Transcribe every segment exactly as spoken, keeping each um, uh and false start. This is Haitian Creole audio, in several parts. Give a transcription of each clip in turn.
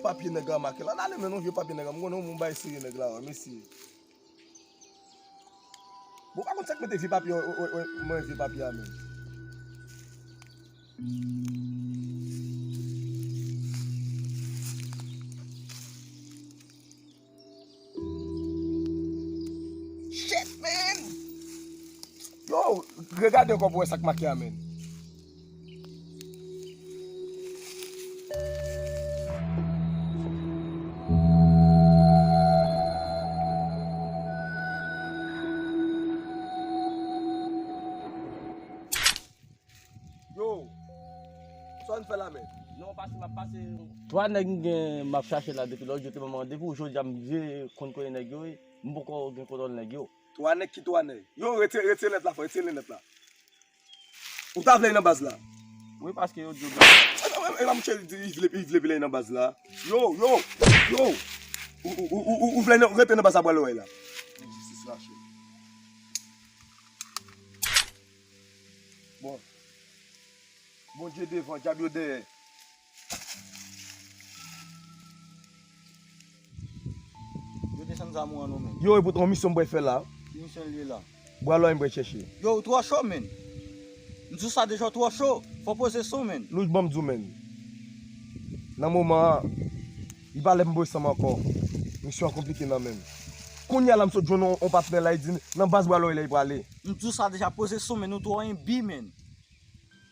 papye nèg la make la. N ale men yon vye papye nèg la. M konnen yon moun bay serye nèg la, wè, mesye. Bon, pa konn sa k mete vye papye, wè, wè, wè, mwen vye papye a menm. Shit, man! Yo, regade ankò pou wè sa k make a, man. Yo, sa w fè la, men? Non, pase, m ap pase. Twa nèg m gen, m ap chache la depi lòt jou, te ban m randevou. Jodi a, m vle konn kote nèg yo ye. M poko gen kontwòl nèg yo. Twa nèg ki twa nèg? Yo, retire, retire linèt la, frè, retire linèt la. Ou ta vle nan baz la? Wi, paske yo di w. E pa, e pa mouche li di, li vle, li vle, vle nan baz la. Yo, yo, yo. Ou, ou, ou, ou, ou vle nan, rete nan baz la, bwa lòrèy la. Jistis rache. Bon. Bondye devan, dyab yo dèyè. Yo desann zam ou an nou menm. Yo, e poutan yon misyon m pral fè la. Ki misyon l ye la? Bwa lòrèy m pral chèche. Yo, ou twò cho, menn. M di w sa deja, ou twò cho. Fò w poze son, menn. Louch, ban m di w, menn. Nan moman an, li pa lè pou m poze san m ankò. Misyon an konplike nan men m. Kounye a la, m sot jwenn yon, yon patnè la, li di nan baz bwa lòrèy la li prale. M di w sa deja, poze son, menn, ou twò enbi, menn.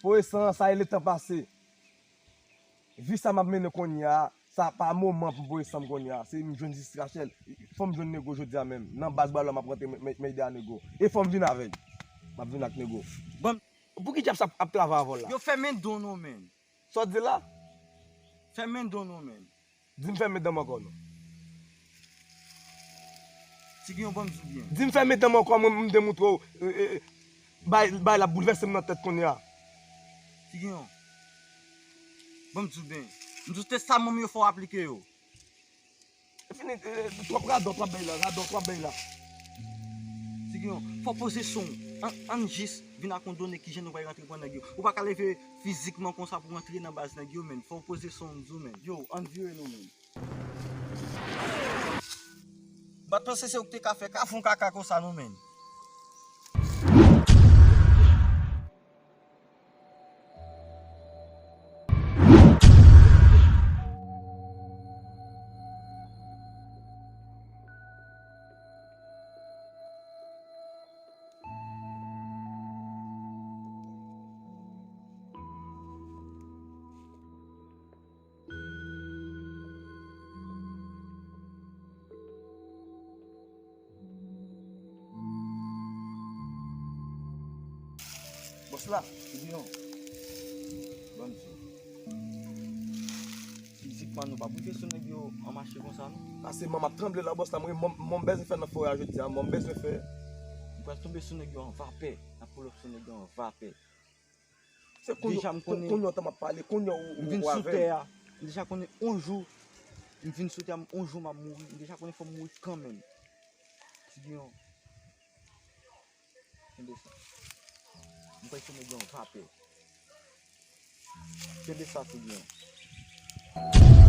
Poze san, sa e letan pase. Vi sa m ap mennen kounye a, sa pa moman pou m poze san m kounye a. Se m jwenn jistis Rachel. Fò m jwenn nego jodi a menm. Nan baz bwa lòrèy m ap rantre, m, m, m ede a nego. E fò m vin avèk. M ap vin ak nego. Bon, pou ki djab sa ap, ap travay avè w la? Yo fèmen don nou, menn. Sa w di la? Fèmen don nou, menn. Di m fèmen dan m ankò non. Ti Giyon, ban m di w byen. Di m fèmen dan m ankò, mwen m demontre w, e, e, e, bay, bay la boulvèse m nan tèt kounye a. Ti Giyon, ban m di w byen. M di w testaman m yo fò w aplike yo. E fini, e, e, twòp radòt w ap bay la, radòt w ap bay la. Ti Giyon, fò w poze son w. Ann, ann jis vin ak yon done kijan nou pral rantre pran nèg yo. Ou pa ka leve fizikman konsa pou w rantre nan baz nèg yo, menn. Fò w poze son w, m di w, menn. Yo, ann vire nou, menn. M pa t panse se ou ki te ka fè kafou kaka konsa non, menn. Bòs la, Giyon, ban m di w. Fizikman, nou pa pou fè sou nèg yo an mache konsa, non. Pase, man, m ap tranble la, bòs la, mwen, mwen, mwen bezwen fè nan forè a jodi a, mwen bezwen fè. M pral tonbe sou nèg yo an vapè, n ap pull up sou nèg yo an vapè. Se kounye, deja m konnen, kounye w tan m ap pale, kounye w, m vin sou tè a. M deja konnen on jou, m vin sou tè a, on jou m ap mouri. M deja konnen fò m mouri kanmenm. Ti Giyon. Kenbe sa. M pral fè nèg yo an vapè. Kenbe sa, Ti Giyon.